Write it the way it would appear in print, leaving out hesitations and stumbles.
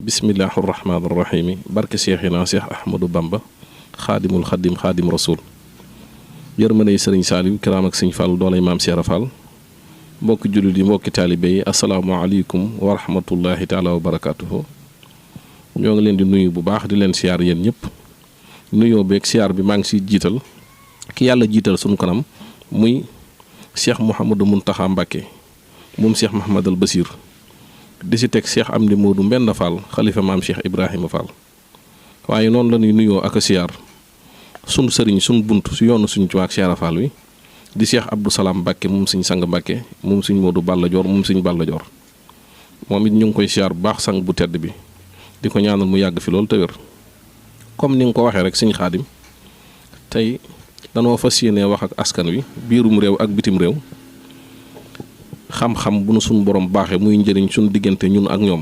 bismillahi rahmaani rahim barke Cheikhina Cheikh Ahmadou Bamba xaadimul xadim xaadim rasul yërmande sëriñ Saaliw kiraam ak sëñ Fall doolay maam Cheikh Fall mbokki jullit yi mbokki taalibe yi asalaamaaleykum wa rahmatullahi taala wa barakaatuhu. ñoo ngi leen di nuyu bu baax di leen siyaar yéen ñëpp nuyoo beeg siyaar bi maa ngi siy jiital ki yàlla jiital sunu kanam muy Cheikh Mouhamadou Mountakha Mbacké moom Cheikh Mahamadal Basir di si teg Cheikh Amdi Modou Mbenda Fall xalifa maam Cheikh Ibrahima Fall. waaye noonu la ñuy nuyoo ak a siyaar sunu sëriñ sunu bunt si yoonu suñu ci waak Cheikh Fall wi di Cheikh Abdou Salam Mbacké moom suñ sang Mbacké moom suñ Modou Balla Dior moom suñ Balla Dior moom it ñu ngi koy siyaar bu baax sang bu tedd bi di ko ñaanal mu yàgg fi loolu te wér. comme ni nga ko waxee rek suñu xaadim tey danoo fas yéenee wax ak askan wi biirum réew ak bitim réew xam-xam bu nu suñu borom baaxee muy njëriñ suñu diggante ñun ak ñoom